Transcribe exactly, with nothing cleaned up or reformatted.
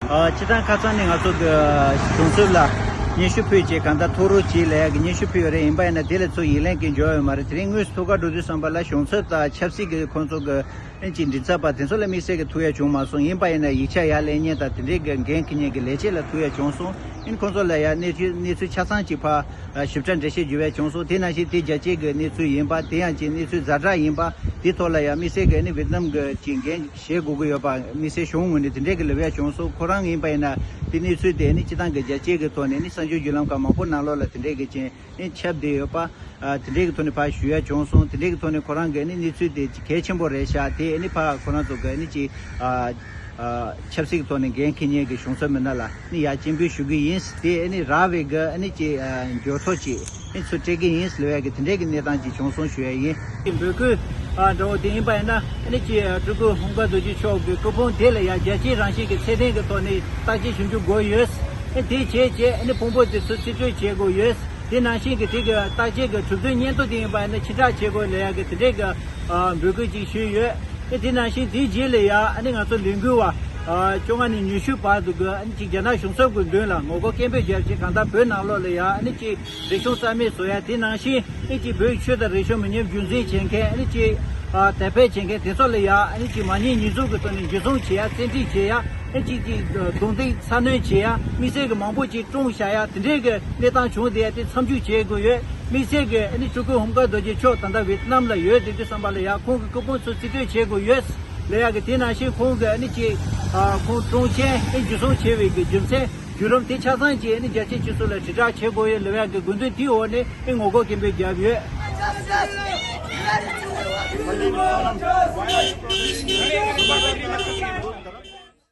ཨ། སྤྱིར་བཏང་ཁ་སང་ནས་ང་ཚོ་གི་གཞུང་ཚབ་ལ་སྙན་ཞུ་ཕུལ་བྱས། གང་ལྟར་ཐུགས་རོགས་གྱིས་ལབ་ཡག་གི་སྙན་ཞུ་ཕུལ་ཡོད་རེད། ཡིན་པ་ཡིན་ན་དེ་ལས་ཚུར་ཡིག་ལན་གྱི་འབྱོར་ཡོད་མ་རེད། དེ་རིང་དངོས་སུ་ཐུག་ག་འགྲོ་དུས་ཙམ་པ་ལ་གཞུང་ཚབ་དང་ཆབ་སྲིད་ཀྱི་ཁོང་ཚོ་གི་ཨེ་ཅིག་མགྲིན་ཚབ་པ་དེ་ཚོ་ལ་དམིགས་བསལ་གྱི་ཐུག་ཡ་བྱུང་མ་སོང་། ཡིན་པ་ཡིན་ན་ཡིག་ཆ་ཡར་ལེན་མཁན་དང་དེ་འདྲའི་གི་འགན་འཁྱེར་མཁན་གྱི་ལས་བྱེད་ལ་ཐུག་ཡ་བྱུང་སོང་། ཨིན། ཁོང་ཚོ་ལ་ཡང་གནས་ཚུལ་གནས་ཚུལ་ཆ་ཚང་ཅིག་ཕར་ཞིབ་ཕྲ་འགྲེལ་བཤད་བརྒྱབ་ཡ་བྱུང་སོང་། དེ་ནང་བཞིན་དེ་རྒྱལ་སྤྱིའི་གི་གནས་ཚུལ་ཡིན་པ། དེ་ཡང་ཅིག་གནས་ཚུལ་ཛ་དྲག་ཡིན་པ། དེ་ཐོག་ལ་ཡང་དམིགས་བསལ་གྱི་ཨ་ནི་ཝེ་ཏི་ནམ་གྱི་ཅིག་འགན་བཞེས་དགོས་ཀྱི་ཡོད་པ་དམིགས་བསལ་གཞུང་ངོས་ནས་དེ་འདྲའི་གི་ལབ་ཡ་བྱུང་སོང་། ཁོ་རང་ཡིན་པ་ཡིན་ན་དེ་གནས་ཚུལ་དེ་ཨ་ནི་སྤྱིར་བཏང་གི་རྒྱལ་སྤྱིའི་གི་ཐོག་ནས་ཨ་ནི་གསར་འགྱུར་བརྒྱུད་ལམ་ཁག་མང་པོ་ནང་ལོགས་ལ་དེ་འདྲའི་གི་ཅིག་ཨེ་ཁྱབ་བསྡད་ཡོད་པ། ཨ། དེ་འདྲའི་གི་ཐོག་ནས་ཕར་ཞུ་ཡ་བྱུང་སོང་། དེ་འདྲའི་གི་ཐོག་ནས་ཁོ་རང་གི་ཨ་ནི་གནས་ཚུལ་དེ་གལ་ཆེན་པོ་རེད་ཤག་དེ་ཨ་ནི་ཕར་ཁོ་རང་ཚོ་གི་ཨ་ནི་ཅིག་ཨ། ཨ། ཆབ་སྲིད་ཀྱི་ཐོག་ནས་འགན་འཁྱེར་མཁན་གྱི་གཞུང་ཚབ་མི་སྣ་ལ་ཨ་ནི་ཡར་སྤྱན་འབུལ་ཞུ་གི་ཡིན། དེ་ཨ་ནི་རག་པའི་གི་ཨ་ནི་ཅིག་ཨ། འགྱུར་ཐོ་ཅིག་ཨ་ནི་ཚུར་སྤྲད་གི་ཡིན་ལབ་ཡ་གི་དེ་འདྲའི་གི་གནས་སྟངས་ཅིག་བྱུང་སོང་ཞུ་ཡ་ཡིན། འབོད་སྐུལ། ཨ། འདྲ་བོ་དེ་ཡིན་པ་ཡིན་ན་ཨ་ནི་ཅིག་ཨ། སྤྲུལ་སྐུ་ཧཱུྃ་སྒར་རྡོ་རྗེ་མཆོག་གི་སྐུ་ཕུང་དེ་ལ་ཡང་རྒྱལ་སྤྱིའི་རང་བཞིན་གྱི་ཚད་ལྡན་གྱི་ཐོག་ནས་བརྟག་དཔྱད་ཞིབ་འཇུག་དགོས་ཡོད། ཨ། དེ་བྱས་རྗེས་ཨ་ནི་ཕུང་པོ་དེ་ཚུར་རྩིས་སྤྲོད་བྱེད་དགོས་ཡོད། དེ་ནང་བཞིན་གྱི་དེ་གི་བརྟག་དཔྱད་ཀྱི་གྲུབ་དོན་སྙན་ཐོ་དེ་ཡིན་པ་ཡིན་ན་ཕྱིར་བསྒྲགས་བྱེད་དགོས་ལབ་ཡ་གི་དེ་འདྲའི་གི་ཨ། འབོད་སྐུལ་ཅིག་ཞུས་ཡོད། ཨེ། དེ་ནང་བཞིན་དེའི་རྗེས་ལ་ཡ་ཨ་ནི་ང་ཚོ་ལས་འགུལ་བ་ཨ། བཅོ་ལྔ་ནས་ཉི་ཤུ་བར་དུ་གི་ཨ་ནི་ཅིག་རྒྱ་ནག་གཞུང་ཚབ་ཀྱི་མདུན་ལ་ངོ་རྒོལ་སྐད་འབོད་བརྒྱབ་རྗེས། གང་ལྟར་བོད་ནང་ལོགས་ལ་ཡ་ཨ་ནི་ཅིག་རིག་གཞུང་རྩ་མེད་བཟོ་ཡ། དེ་ནང་བཞིན་ཨེ་ཅིག་བོད་ཀྱི་ཆོས་དང་རིག་གཞུང་མི་ཉམས་རྒྱུན་འཛིན་བྱེད་མཁན་ཨ་ནི་ཅིག་ཨ། དར་སྤེལ་བྱེད་མཁན་དེ་ཚོ་ལ་ཡ་ཨ་ནི་ཅིག་མ་ཉེས་ཉེས་འཛུགས་ཀྱི་ཐོག་ནས་འཇུ་བཟུང་བྱེད་ཡ། བཙན་ཁྲིད་བྱེད་ཡ། ཨེ་ཅིག་ཅིག་རྡུང་རྡེག་ཚ་གནོན་བྱེད་ཡ། དམིགས་བསལ་གྱི་མང་པོ་ཅིག་བཀྲོངས་བཞག་ཡ། དེ་འདྲའི་གི་གནས་སྟངས་བྱུང་བསྡད་ཡ་དེ་མཚམས་འཇོག་བྱེད་དགོས་ཡོད། དམིགས་བསལ་གྱི་ཨ་ནི་སྤྲུལ་སྐུ་ཧཱུྃ་སྒར་རྡོ་རྗེ་མཆོག་ད་ལྟ་ཝེ་ཏི་ནམ་ལ་ཡོད་དེ་དུས་ཙམ་པ་ལ་ཡ་ཁོང་གི་སྐུ་ཕུང་ཚུར་རྩིས་སྤྲོད་བྱེད་དགོས་ཡོད་ལབ་ཡ་གི། དེ་ནང་བཞིན་ཁོང་གི་ཨ་ནི་ཅིག་ཨ། ཁོང་བཀྲོངས་རྐྱེན་ཨེ་འཇུ་བཟུང་བྱས་པའི་གི་རྒྱུ་མཚན་བརྒྱུད་རིམ་དེ་ཆ་ཚང་ཅིག་ཨ་ནི་རྒྱལ་སྤྱིའི་སྤྱི་ཚོགས་ལ་དྲིལ་བསྒྲགས་བྱེད་དགོས་ཡོད་ལབ་ཡ་གི་དགོས་འདུན་དེའི་འོག་ནས་ཨེ་ངོ་རྒོལ་སྐད་འབོད་བརྒྱབ་ཡོད།